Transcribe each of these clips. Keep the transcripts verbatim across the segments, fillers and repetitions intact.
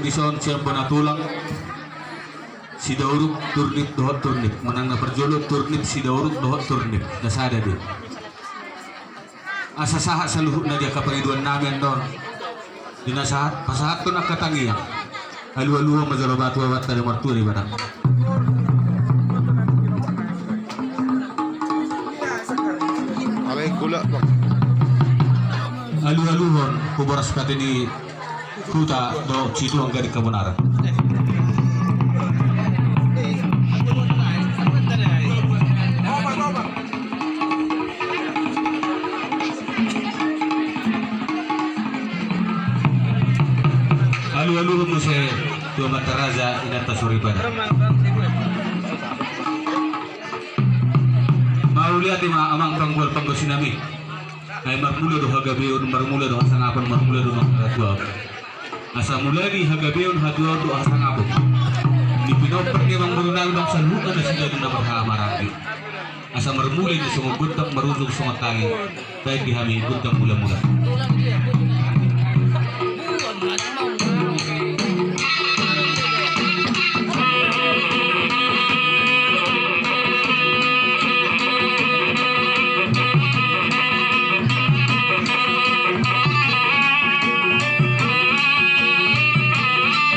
Dison sian bona tulang. Sidauruk turnip dohot turnip. Manang na parjolo turnip sidauruk dohot turnip. Na sada do i. Asa sahat saluhutna di angka pangidoan nami annon. Di na sahat, pasahathon angka tangiang. Alualuhon ma jolo batu abat tadi martua di batang. Alai gula, Bang. Alualuhon, ku boras pati ni Huta do situan gading kabonaran. Alualuhon muse tu amanta raja inanta soripada. Mauliate ma amang panggual panggosi nami. Ai marmula do hagabeon, marmula do hasangapon, marmula do mangkatuaon. Asa mula ni hagabeon, hatuaon dohot hasangapon ni pinompar ni amangboru nami, bangsa luhut na sida do na marhaha maranggi. Asa marmula i songon gondang, marujung songon tangi. Baen di hami gondang mulamula.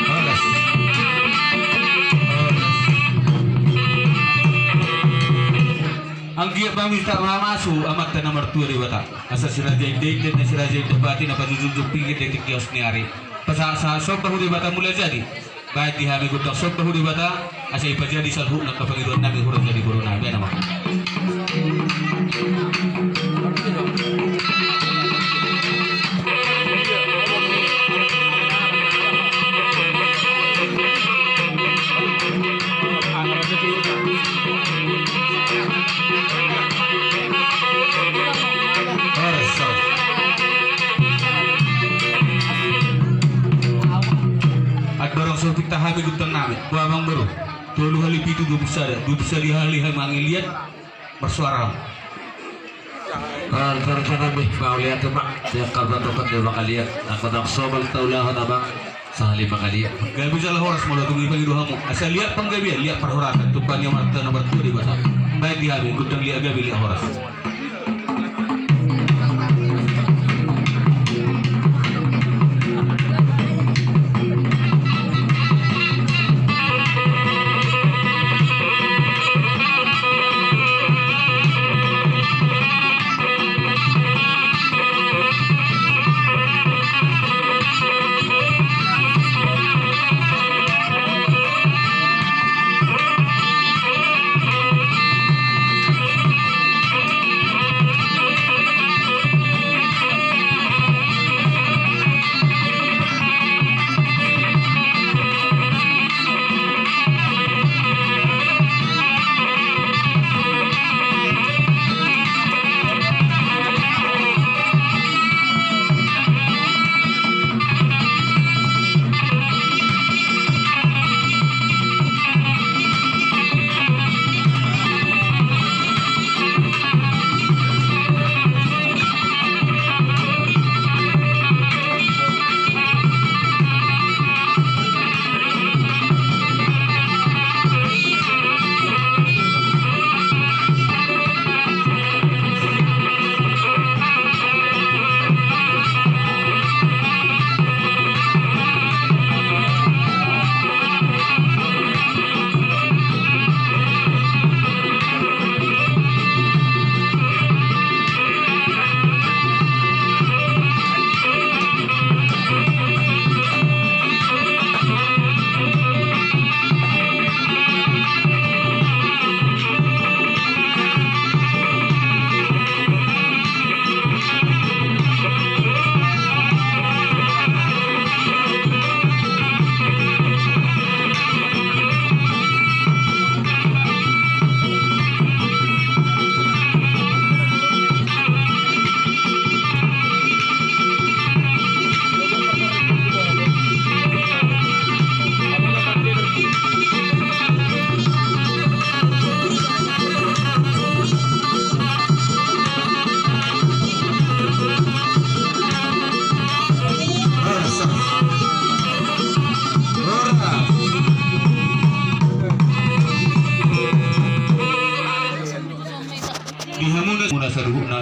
Horas. Horas. Anggiat ma minta mamasu amanta na martua Debata. Asa si Raja Indainda, na si Raja Indapati na pajujungjung pinggir di tingki os ni ari. Pasahatsahat somba hu Debata Mulajadi. Baen di hami gondang somba hu Debata, asa ipajadi saluhutna angka pangidoan nami, hurang jadi boru nami, baen ma. Andorang so pinta hami gondang nami, boha amangboru? Tolu hali pitu dua pulu sada, dua pulu sada hali hami mangiliat, marsuara. Altar tanami, mauliate ma. Sian kalbatokan ni mangaliat, anggo na so mal taulahon amang. Sahali mangaliat. Gabe jala horas molo tung i pangido hamu. Asa liat panggabean, liat parhorasan. Tumpani amanta na martua Debata. Baen di hami gondang liat gabe liat horas.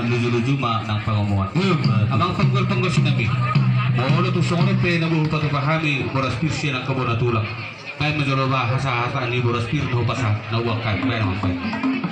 Luju-luju ma nang pangomoan. Amang panggual-panggual sinami. Molo tung songon i pe na boi hupatupa hami boras pir sian angka bona tulang. Baen ma jolo ba hata-hata ni boras pir na hupasahat na uang kai baen amang baen.